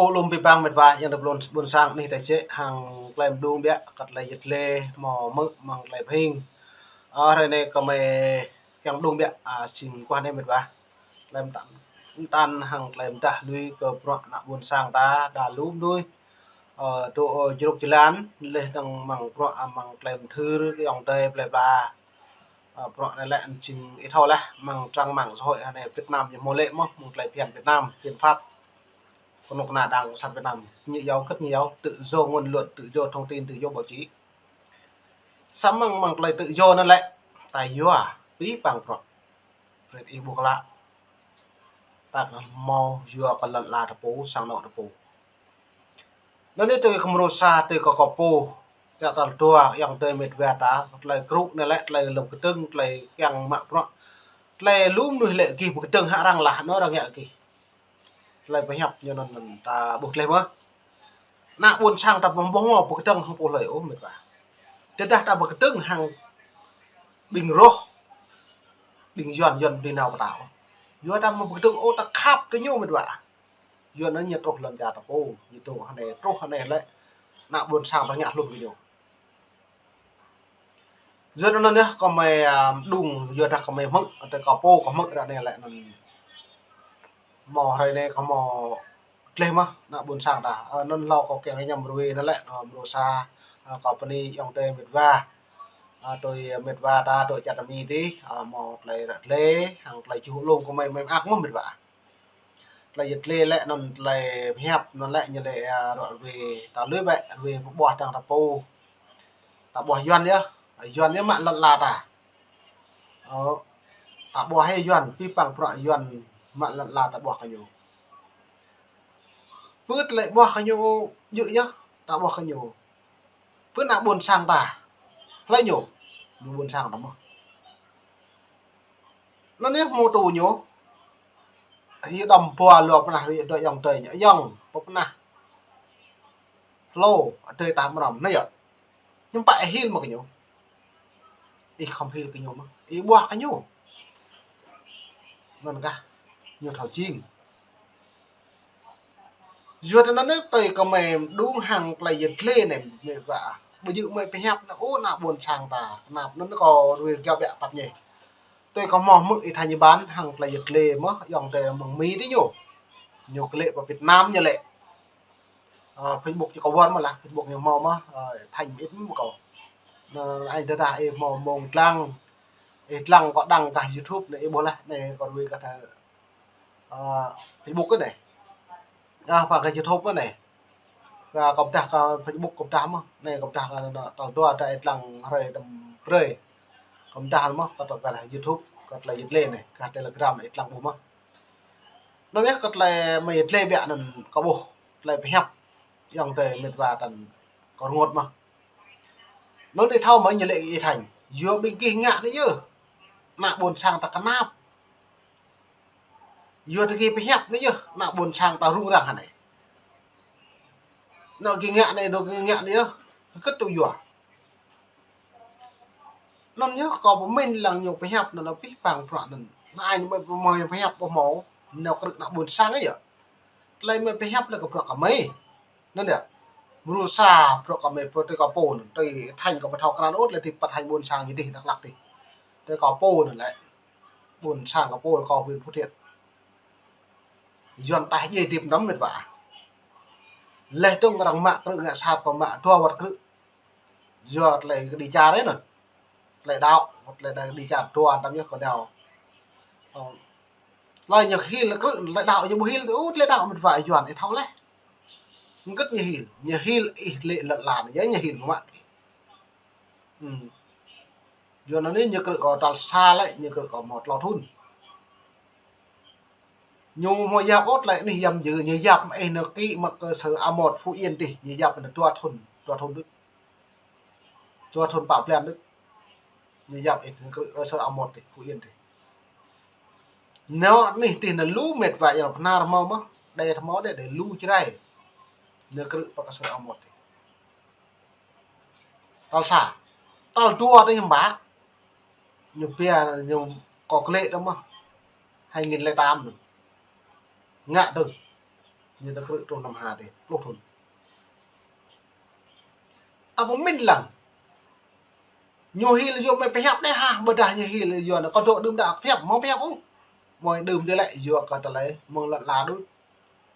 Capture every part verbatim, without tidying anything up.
Ơ, lŏm abih bang mĕt wa, ayŏng adơi ƀôn, ƀôn sang anih ta jĕ, hăng tơlơi mơđung biă, kơ tơlơi yet lĕ, hmâo hmư̆ amăng tơlơi pơhing. Ơ, hrơi anai kơmơi kiăng mơđung biă, a, jing kơ anai mĕt wa. Tơlơi mơtăn, mơtăn hăng tơlơi mơdah lui kơ bruă ană ƀôn sang ta, đa lu mơnuih. Ơ, tơ, ơ, jruk jơlan, laih dơ̆ng amăng bruă, amăng tơlơi mơthưr, kơ ayŏng adơi, plơi pla. Ơ, bruă anai lĕ jing ih thâo laih, amăng trang mạng xã hội anai Việt Nam ñu hmâo lĕ mơ̆n, amăng tơlơi phiăn Việt Nam, phiăn Pháp. Kơnuk kơna Đảng Cộng sản Việt Nam, ñu iâu kơ̆t ñu iâu, tự do ngôn luận, tự do thông tin, tự do báo chí. Samơ̆ amăng tơlơi tự do anŭn lĕ, ta yua, abih bang bruă. Brơi ih ƀuh klă. Ta hmâo yua kơ lŏn ala ta pô, sang anŏ ta pô. Anŭn yơh tui kơ mrô sa, tui kơ kâo pô, kiăng tal dua, ayŏng adơi mĕt wa ta, tơlơi krŭ anai lĕ, tơlơi lŏm kơdơ̆ng, tơlơi kiăng mă bruă. Tơlơi lu mơnuih lĕ gih pơkơdơ̆ng hă arăng lah, anŭn arăng ngă gih. Tơlơi pơhiăp ñu anŭn, anŭn ta ƀuh glaĭ mơ̆n. Ană ƀôn sang ta ƀơ̆ng ƀơ̆ng ôh pơkơdơ̆ng hăng pô hlơi ôh mĕt wa. Tơdah ta pơkơdơ̆ng hăng ƀing roh, ƀing Yuan, Yuan ƀu nao pơtao. Yua ta ƀu pơkơdơ̆ng ôh ta khăp kơ ñu mĕt wa. Yua anŭn ñu truh lŏn čar ta pô, ñu truh hơnai, truh hơnai lĕ. Ană ƀôn sang ta ngă hlŭn kơ ñu. Yua anŭn yơh kơmơi, a, mơđung, yua dah kơmơi hmư̆, tơ kâo pô kâo hmư̆ ră anai lĕ anŭn. Hmâo hrơi anai kâo hmâo tlaih mơ̆n, ană ƀôn sang ta. Ơ, anŭn hlâo kâo kiăng rơñăm rơwe anŭn lĕ, ơ, mrô sa, ơ, kâo bơni ayŏng adơi mĕt wa. Ơ, tui mĕt wa ta, tui čar ta Mi dih, ơ, hmâo tơlơi ră tlaih, hăng tơlơi čuh lŏm kơmơi, mơi mơak mơ̆n mĕt wa. Tơlơi yet lĕ lĕ anŭn tơlơi pơhiăp anŭn lĕ ñu lĕ, a, ră ruai ta lui bĕ, ruai pơƀuah dơ̆ng ta pô. Ta ƀuah Yuan yơh, Yuan yơh mă lŏn ala ta. Ơ, ta ƀuah hĭ Yuan, abih bang bruă Yuan mă lŏn ala ta ƀuah kơ ñu. Pơ tơlơi ƀuah kơ ñu djơ̆ yơh, ta ƀuah kơ ñu. Pơ ană ƀôn sang ta, hlơi ñu, ñu ƀôn sang ta mơ̆n. Anŭn yơh mơ̆ tŭ ñu, hyu đăm pua lua pơnah ri dŏ ayŏng adơi ñu, ayŏng, pơpơnah. Hlô, adơi ta mơnam, anai yơh. Hiư̆m pă ih hil mơ̆ kơ ñu. Ih khŏm hil kơ ñu mơ̆n, ih ƀuah kơ ñu. Anŭn kah, ñu thâo jing. Yua anŭn anai tui kơmơi mơđung hăng tơlơi yet lĕ anai mĕt wa. Ƀu djơ̆ mơi pơhiăp anŭn ôh ană ƀôn sang ta. Kơnap anŭn kâo ruai rơgao biă pap ñe. Tui kâo hmâo hmư̆ ih Thanh Nhật Bản hăng tơlơi yet lĕ mơ̆n, ayŏng adơi mơ̆ng Mi dih ñu. Ñu kơ lĕ pơ Việt Nam ñu lĕ. Ơ, Facebook ñu kâo wơr mơ̆n lah, Facebook ñu hmâo mơ̆n, ơ, Thanh mơit mơ̆n kâo. Anŭn ai tơdah ih hmâo mơ̆ng lăng, ih lăng kâo đăng kah YouTube anai ih ƀuh lah, anai kâo ruai kah ta Ơ, Facebook kơ anai. Ơ, pă kơ YouTube kơ anai. Kơ kâo pơdah kơ Facebook kâo pơdah mơ̆n. Anai kâo pơdah kơ anŭn tal dua ta ih lăng hrơi đăm brơi. Kâo pơdah mơ̆n kơ tơlơi YouTube, kơ tơlơi yet lĕ anai, kơ Telegram ih lăng ƀuh mơ̆n. Anŭn yơh kơ tơlơi mơi yet lĕ biă anŭn kâo ƀuh tơlơi pơhiăp ayŏng adơi mĕt wa ta kâo rơngot mơ̆n. Anŭn ih thâo mơ̆ ñu lĕ ih Thanh. Yua ƀing gih ngă anai yơh. Ană ƀôn sang ta kơnap. Yua tơ gih pơhiăp anai yơh, ană ƀôn sang ta rŭng răng hơnai. Anŭn gih ngă anai, anŭn gih ngă anai yơh, hơget tŭ yua. Anŭn yơh kâo pơmĭn lăng ñu pơhiăp anŭn abih bang bruă anŭn. Anŭn ai ñu mơi pơhiăp ƀu hmâo, nao krư̆ ană ƀôn sang yơh. Tơlơi mơi pơhiăp lĕ kơ bruă kơmơi. Anŭn yơh. Mrô sa bruă kơmơi pơtui kâo pô anŭn, tui Thanh kâo ƀu thâo krăn ôh, tơlơi dih pơ Thanh ƀôn sang dih Dak Lak dih. Tui kâo pô anŭn lĕ. Ƀôn sang kâo pô kâo huyện Phú Thiện. Yuan taih djai dip anăm mĕt wa. Laih dơ̆ng arăng mă krư̆ ngă sat pơmă dua wơ̆t krư̆. Yua tơlơi kơđi čar anŭn. Tơlơi đaŏ, tơlơi đaŏ kơđi čar dua anăm yơh kơ nao. Ơ, tơlơi ñu hil krư̆, tơlơi đaŏ ñu ƀu hil, ơ, tơlơi đaŏ mĕt wa Yuan ih thâo laih. Hơget ñu hil, ñu hil ih lĕ lŏn ala anai, yơh ñu hil mơ̆ mă ih. Hm. Yua anŭn anai ñu krư̆ kâo tal sa lĕ, ñu krư̆ kâo hmâo klâo thŭn. Ñu hmâo yap ôh tơlơi anih yăm jơ̆, ñu yap mă ih nao kĭ mă kơ sơ amot Phú Yên dih, ñu yap nao dua thŭn, dua thŭn đôč. Dua thŭn pă blan đôč. Ñu yap ih nao krư̆ kơ sơ amot dih, Phú Yên dih. Nao anih dih nao lu mĕt wa yơh, Bơhnar hmâo mơ̆n, Đê hmâo đĕ, đĕ lu Jrai. Nao krư̆ pơ kơ sơ amot dih. Tal sa. Tal dua tơ hiư̆m pă. Ñu pia ñu kâo klĕ tơ mơ̆n. Hai nghìn lẻ tám anŭn. Ngă tơ. Ñu tơ krư̆ truh năm ha dih, pluh thŭn. Ta pơmĭn lăng. Ñu hil yua mơi pơhiăp dih hă, ƀôdah ñu hil yua anŭn kơ dŏ đưm đă pơhiăp, mơ̆ng pơhiăp ôh. Mơi đưm dih lĕ yua kơ tơlơi mơ̆ng lŏn ala đôč.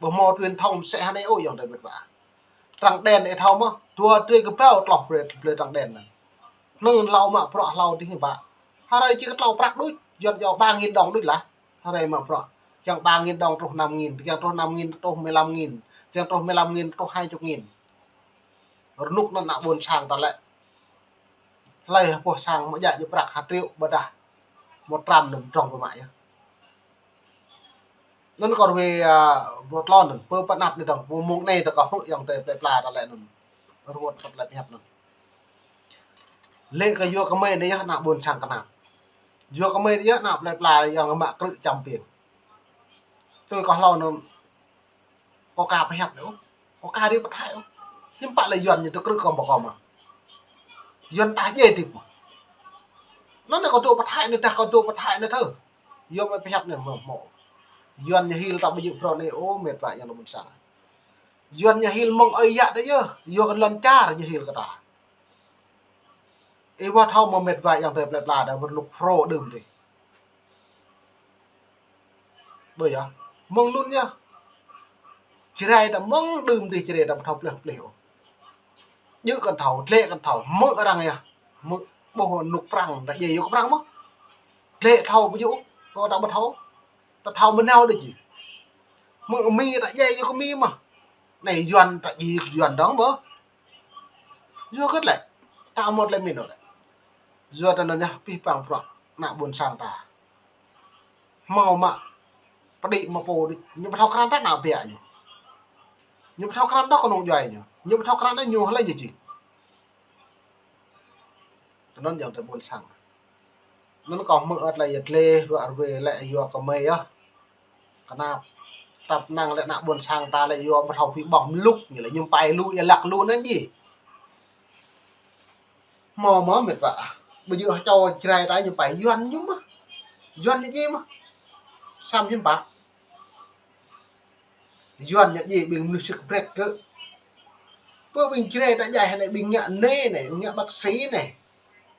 Ƀu hmâo truyền thông sĕ hă anai ôh ayŏng adơi mĕt wa. Trăng đen ih thâo mơ̆, dua drơi kơƀâo tloh brơi, brơi trăng đen anŭn. Hnưng hlâo mă bruă hlâo dih hĭ ƀă. Hrơi či kơ tlâo prăk đôč, Yuan yua ba nghìn đồng đôč lah. Hrơi mă bruă. Kiăng ba nghìn đồng truh năm nghìn, kiăng truh năm nghìn truh mười lăm nghìn, kiăng truh mười lăm nghìn truh hai chục nghìn. Rơnŭk anŭn ană ƀôn sang ta lĕ. Hlơi hơpŏh sang mă djă jơ̆ prăk ha triệu ƀôdah một trăm anŭn drŏng pơmă yơh. Anŭn kâo ruai, a, ƀu tlôn anŭn, pơ pơnăp anai dơ̆ng, pơ mông anai ta kâo hmư̆ ayŏng adơi plơi pla ta lĕ anŭn. Rơngot kơ tơlơi pơhiăp anŭn. Lĕ kơ yua kơ mơi anai yơh ană ƀôn sang kơnap. Yua kơ mơi anai yơh ană plơi pla ayŏng mă krư̆ čăm piêng. Tui kâo hlâo anŭn. Kâo ka pơhiăp anai ôh. Kâo ka djai pơthai ôh. Hiư̆m pă lĕ Yuan ñu tơ krư̆ kâo ƀu kâo mơ̆. Yuan ta djai dih mơ̆. Anŭn anai kâo dŏ pơthai anai, tah kâo dŏ pơthai anai thâo. Yua mơi pơhiăp anai mơ̆ hmâo. Yuan ñu hil ta ƀu djơ̆ phrâo anai ôh mĕt wa ayŏng adơi ƀôn sang. Yuan ñu hil mơ̆ng ơi yă ta yơh. Yua kơ lŏn čar ñu hil kơ ta. Ih ƀu thâo mơ̆ mĕt wa ayŏng adơi plơi pla đa ƀu rơnŭk phrâo đưm dih. Ƀu yơh. Mơ̆ng anŭn yơh. Jrai ta mơ̆ng đưm dih Jrai ta ƀu thâo pleh pleh ôh. Djơ̆ kăn thâo, dlĕ kăn thâo, hmư̆ arăng yơh. Hmư̆ ƀuh rơnŭk Prăng, ta djai yua kơ Prăng mơ̆. Dlĕ thâo ƀu djơ̆, kơ ta ƀu thâo. Ta thâo mơ̆ nao đôč či. Hmư̆ Mi ta djai yua kơ Mi mơ̆. Anai Yuan ta djai yua kơ Yuan dơ̆ng mơ̆. Yua kơ tơlơi. Ta hmâo tơlơi mĭn ôh lĕ. Yua ta anŭn yơh pih pang bruă ană ƀôn sang ta. Hmâo mă pơđĭ mă pô đôč. Ñu ƀu thâo krăn ta ană biă ñu. Ñu ƀu thâo krăn ta kơnung djuai ñu. Ñu ƀu thâo krăn ta ñu hlơi ñu či. Tơ anŭn ayŏng adơi ƀôn sang. Anŭn kâo hmư̆ ăt lĕ yơh dleh ruă ruê lĕ yua kơ mơi yơh. Kơnap. Tăp năng lĕ ană ƀôn sang ta lĕ yua ƀu thâo phi ƀơ̆ng mlŭk ñu lĕ ñu pai lu ia lăk lu anŭn djai. Hmâo mơ̆ mĕt wa. Ƀu djơ̆ hơčâo Jrai ta ñu pai Yuan ñu mơ̆. Yuan ñu djai mơ̆. Samơ̆ hiư̆m pă. Yuan ñu djai ƀing mơnuih sĭt brĕk kơ. Ƀơ ƀing Jrai ta djai hă anai ƀing ngă nê anai, ngă bác sĩ anai.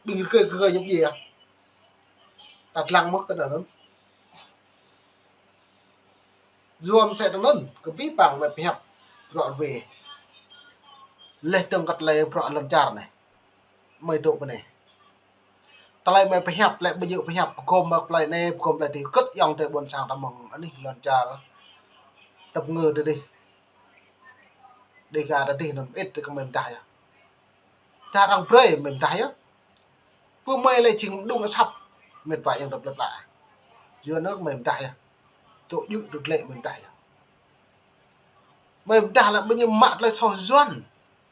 Ƀing rơkơi rơkơi ñu djai. Ta lăng mơ̆ kơ anŭn. Yua mơ̆ sĕ tơ anŭn, kơ pih pang mơi pơhiăp bruă ruê. Leh dơ̆ng kơ tơlơi bruă lŏn čar anai. Mơi dŏ pơ anai. Tơlơi mơi pơhiăp lĕ ƀu djơ̆ pơhiăp pơgŏm mă plơi anai, pơgŏm plơi adih kơ̆t ayŏng adơi ƀôn sang ta mơ̆ng anih lŏn čar. Tơpă ngơ ta dih. Dêh ga ta dih anŭn ĭt ta kơ mơi mơdah yơh. Dah arăng brơi mơi mơdah yơh. Pơ mơi lĕ jing mơđung asăp. Mĕt wa ayŏng adơi plơi pla. Yua anŭn mơi mơdah yơh. Tŏ djơ̆ tŏ dlĕ mơi mơdah yơh. Mơi mơdah lĕ ƀing ñu mă tơlơi soh Yuan.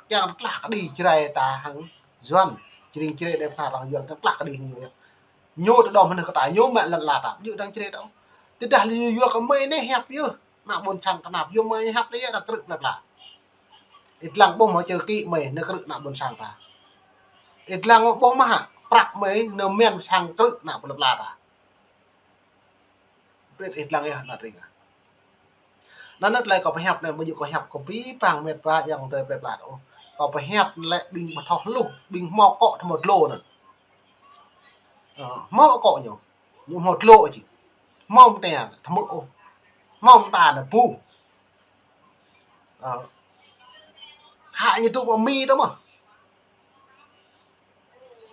Kiăng tơtlah kơđi Jrai ta hăng Yuan. Jring Jrai đe pha hăng Yuan kiăng tơtlah kơđi hăng ñu yơh. Ñu tơdŏm hơnơ̆ kơ ta, ñu mă lŏn ala ta. Djơ̆ dăng Jrai ta. Tơdah lĕ yua kơ mơi anai hiăp yơh. Ană ƀôn sang kơnap yơh mơi hiăp anai yơh ta krư̆ plơi pla. Ih lăng ƀuh mơ̆ čơ kĭ mơi anai krư̆ ană ƀôn sang ta. Ih lăng ƀuh mơ̆ hă prăk mơi anai mơ̆n sang krư̆ ană plơi pla ta. Brơi ih lăng yơh ană tring ah. Anŭn tơlơi kâo pơhiăp anai ƀu djơ̆ kâo hiăp kơ pih pang mĕt wa ayŏng adơi plơi pla ôh. Kâo pơhiăp lĕ ƀing ƀu thâo hluh, ƀing hmâo akŏ thâo hmâo dlô anŭn. Ơ, hmâo akŏ ñu. Ñu hmâo dlô či. Hmâo mơta thâo hmư̆ ôh. Hmâo mơta anai ƀu. Ơ. Khă ñu tŭ pơ Mi tơ mơ̆.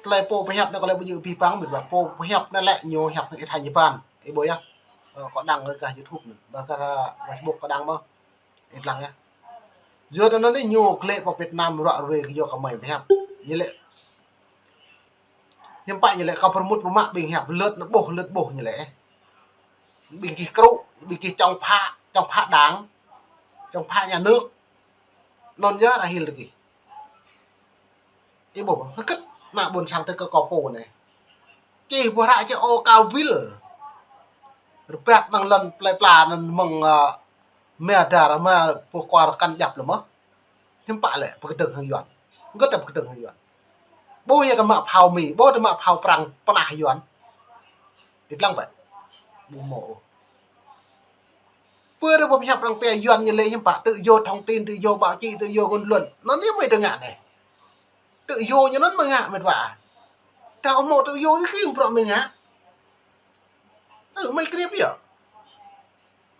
Tơlơi pô pơhiăp anai kâo lĕ ƀu djơ̆ pih pang mĕt wa pô pơhiăp anai lĕ ñu hiăp hăng ih tha ñu ban. Ih ƀuh yơh. Ơ, kâo đăng kơ gah YouTube anai. Ƀă gah Facebook kâo đăng mơ̆. Ih lăng yơh. Yua tơ anŭn anai ñu klĕ pơ Việt Nam ruă ruê kơ yua kơ mơi pơhiăp. Ñu lĕ. Hiư̆m pă ñu lĕ kâo pơrơmut pơmă ƀing hiăp lơ̆t anŭn ƀuh, lơ̆t ƀuh ñu lĕ. Ƀing gih krŭ, ƀing gih chống phá, chống phá đảng. Chống phá nhà nước. Anŭn yơh arăng hil tơ gih. Ih ƀuh, hơget ană ƀôn sang tơ kơ kâo pô anai. Čih ƀuh hră čih ôh kâo wil. Rơbat mơ̆ng lŏn plơi pla anŭn mơ̆ng, ơ, mơ̆ dar mơ̆ pô kuar kăn djăp lĕ mơ̆. Hiư̆m pă lĕ pơkơdơ̆ng hăng Yuan. Hơget ta pơkơdơ̆ng hăng Yuan. Ƀu yơh ta mă phao Mi, ƀu ta mă phao Prăng pơnah Yuan. Ih lăng ƀĕ. Ƀu hmâo ôh. Pơ rơbâo pơhiăp arăng pia Yuan ñu lĕ hiư̆m pă, tự do thông tin, tự do báo chí, tự do ngôn luận. Anŭn yơh mơi tơ ngă anai. Tự do ñu anŭn mơi ngă mĕt wa. Ta ƀu hmâo tự do ñu khĭn prŏ mơi ngă. Ơ, mơi krep yơh.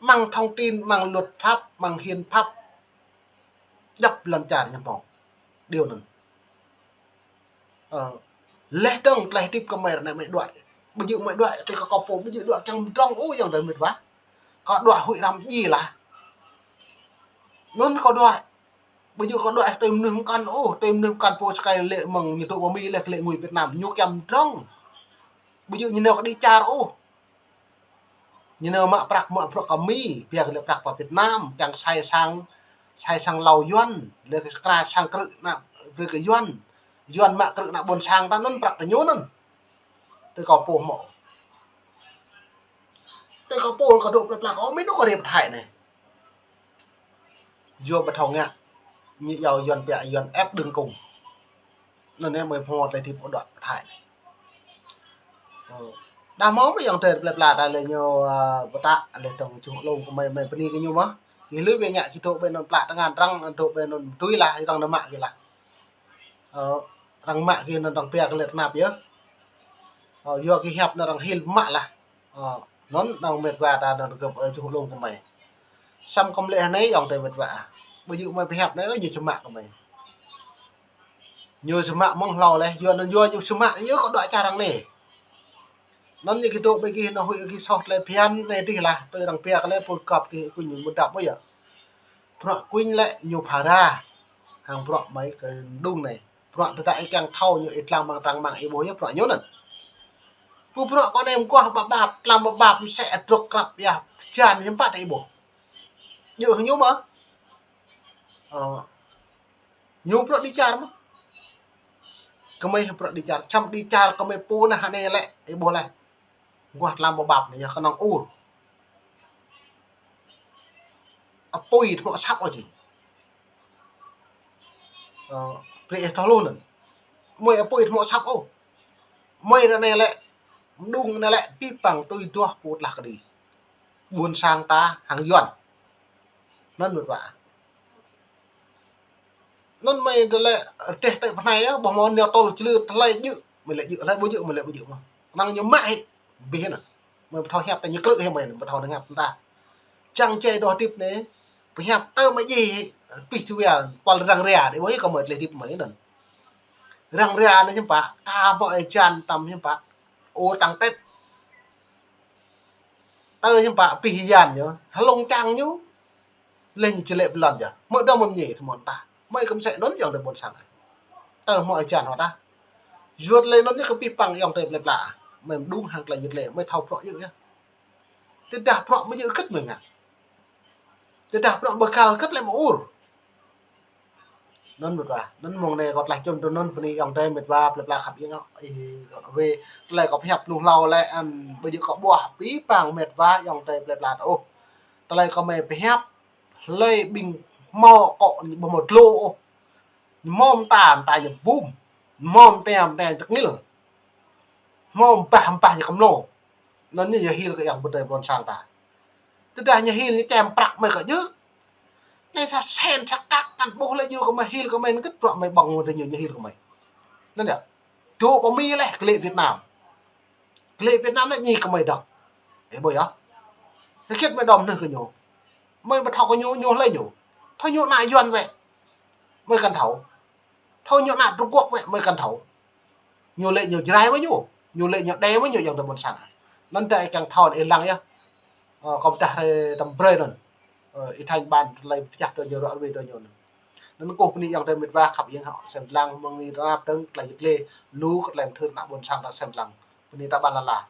Amăng thông tin, amăng luật pháp, amăng hiến pháp. Djŏp lŏn čar ñu hmâo. Điều anŭn. Ơ, laih dơ̆ng, laih hơdip kơ mơi ră anai mơi đuaĭ. Ƀu djơ̆ mơi đuaĭ, tui kơ kâo pô, ƀu djơ̆ đuaĭ kiăng mơdrŏng ôh ayŏng adơi mĕt wa. Kâo đuaĭ huĭ răm djai lah. Anŭn kâo đuaĭ. Ƀu djơ̆ kâo đuaĭ tui mơnuih mơkăn ôh, tui mơnuih mơkăn pô sơkai lĕ mơ̆ng ñu dŏ pơ Mi lĕ kơ lĕ ngui Việt Nam, ñu kiăng mơdrŏng. Ƀu djơ̆ ñu nao kơ đĭ čar ôh. Ñu nao mă prăk mă bruă kơ Mi, pia kơ lĕ prăk pơ Việt Nam, kiăng sai sang, sai sang hlâo Yuan, lĕ kơ krah sang krư̆ ană, brơi kơ Yuan. Yuan mă krư̆ ană ƀôn sang ta anŭn prăk tơ ñu anŭn. Tui kâo pô hmâo. Tui kâo pô kâo dŏ plơi pla kâo, ơ, mơi anŭn kâo rai pơ Thái anai. Yua ƀu thâo ngă, ñu iâu Yuan pia Yuan ép đường cùng. Anŭn yơh mơi hmâo tơlơi hơdip ƀu đuaĭ pơ Thái anai. Ơ. Đah mơ̆ mơi ayŏng adơi plơi pla ta lĕ ñu, ơ, pơtă lĕ tơ̆ng čuh lông kơ mơi, mơi bơni kơ ñu mơ̆. Gih lui ƀing ngă gih dŏ ƀơi anŭn plă tơngan arăng, dŏ ƀơi anŭn tui lah, arăng nao mă gih lah. Ơ, arăng mă gih anŭn arăng pia kơ lĕ tơnap yơh. Ơ, yua gih hiăp anŭn arăng hil mă lah. Ơ, anŭn ayŏng mĕt wa ta anŭn gơ̆p, ơ, čuh lông kơ mơi. Samơ̆ kơ mơi lĕ anai ayŏng adơi mĕt wa. Ƀu djơ̆ mơi pơhiăp anai, ơ, ñu čơmă kơ mơi. Ñu čơmă mơ̆ng hlâo laih, yua anŭn yua ñu čơmă, yua kâo đuaĭ čar arăng anai. Anŭn ñu gih dŏ ƀơi gih nao huĭ gih soh tơlơi phiăn anai dih lah, tui arăng pia kơ lĕ pô găp gih kuñ mơdăp ƀu yơh. Bruă kuñ lĕ ñu phara. Hăng bruă mơi kơ mơđung anai. Bruă tơdah ih kiăng thâo ñu ih lăng amăng trang mạng ih ƀuh yơh bruă ñu anŭn. Pô bruă kơ anai mơguah ƀap ƀap, tlam ƀap ƀap, mơsĕ adrŏk krăp yơh, jan hiư̆m pă ta ih ƀuh. Djơ̆ hăng ñu mơ̆. Ơ. Ñu bruă đĭ čar mơ̆. Kơ mơi bruă đĭ čar, čăm đĭ čar kơ mơi pô nah anai lĕ, ih ƀuh laih. Mơguah tlam ƀap ƀap anai yơh kơnơ̆ng ur. Apui tơhmŏ săp ôh či. Ơ, brơi ih thâo hluh anŭn. Mơi apui tơhmŏ săp ôh. Mơi ră anai lĕ, mơđung anai lĕ, pih păng tui duah pô tơlah kơđi. Ƀôn sang ta hăng Yuan. Anŭn mĕt wa. Anŭn mơi tơlơi rơdêh tơi pơhnai yơh, ƀuh mơ̆ nao tơl čơlư tơlơi djơ̆, mơi lĕ djơ̆, tơlơi ƀu djơ̆, mơi lĕ ƀu djơ̆ mơ̆. Kơnơ̆ng ñu mă hĭ, abih anŭn. Mơi ƀu thâo hiăp ta ñu krư̆ hĭ mơi, ƀu thâo ngă ta. Čang čai dŏ hơdip anai, pơhiăp tơ mơi djai hĭ, pih čuwia, păl răng ria, đĭ ƀuh hĭ kơ mơi tơlơi hơdip mơi anŭn. Răng ria anai hiư̆m pă, ta mă jan tăm hiư̆m pă, ô tăng tết. Tơ hiư̆m pă pih yan ñu, hlŏng čang ñu, lĕ ñu či lĕ blan yơh. Mơ̆ dŏ mơ̆ mơñi tơmon ta. Mơi kơ mơsĕ anŭn ayŏng adơi ƀôn sang. Tơ hmâo jan hŏ ta. Yua tơlơi anŭn ñu kơ pih păng ayŏng adơi plơi pla. Mơi mơđung hăng tơlơi yit lĕ, mơi thâo bruă yơh yơh. Tơdah bruă ƀu djơ̆ kơ̆t mơi ngă. Tơdah bruă ƀu găl kơ̆t lĕ mơi ur. Anŭn mĕt wa, anŭn mông anai kâo tơlơi čŭn tui anŭn bơni ayŏng adơi mĕt wa plơi pla khăp iêng ôh, ih, wê, tơlơi kâo pơhiăp lu hlâo lĕ, ơ, ƀu djơ̆ kâo ƀuah pih păng mĕt wa ayŏng adơi plơi pla ta ôh. Tơlơi kâo mơi pơhiăp, hlơi ƀing hmâo akŏ ƀu hmâo dlô ôh. Hmâo mơta, mơta ñu bum. Hmâo mơta, mơta ñu tơngil. Hmâo mbah, mbah ñu kơmlô. Anŭn ñu yơh hil kơ ayŏng adơi ƀôn sang ta. Tơdah ñu hil ñu čem prăk mơi kơ djơ̆. Anai sa sen sa kăk kăn ƀuh lĕ djru kơ mơi hil kơ mơi ngĭt bruă mơi ƀơ̆ng mơi tơ ñu, ñu hil kơ mơi. Anŭn yơh. Dŏ pơ Mi lĕ kơ lĕ Việt Nam. Kơ lĕ Việt Nam lĕ ñu kơ mơi dŏ. Ih ƀuh yơh. Hơget mơi đom nơh kơ ñu. Mơi ƀu thâo kơ ñu, ñu hlơi ñu. Thâo ñu ană Yuan wĕ. Mơi kăn thâo. Thâo ñu ană Trung Quốc wĕ mơi kăn thâo. Ñu lĕ ñu Jrai mơ̆ ñu. Ñu lĕ ñu Đê mơ̆ ñu ayŏng adơi ƀôn sang. Anŭn ta ih kiăng thâo anai ih lăng yơh. Ơ, kâo pơdah rai tơm brơi anŭn. Ơ, ih thanh ƀan tơlơi pơčah tơ ñu ruă ruê tơ ñu anŭn. Anŭn kâo bơni ayŏng adơi mĕt wa khăp iêng hŏ sem lăng mơ̆ng anai tơnap tơ̆ng tơlơi yit lĕ lu kơ tơlơi mơthưr ană ƀôn sang ta sem lăng. Bơni ta ƀan lăn la.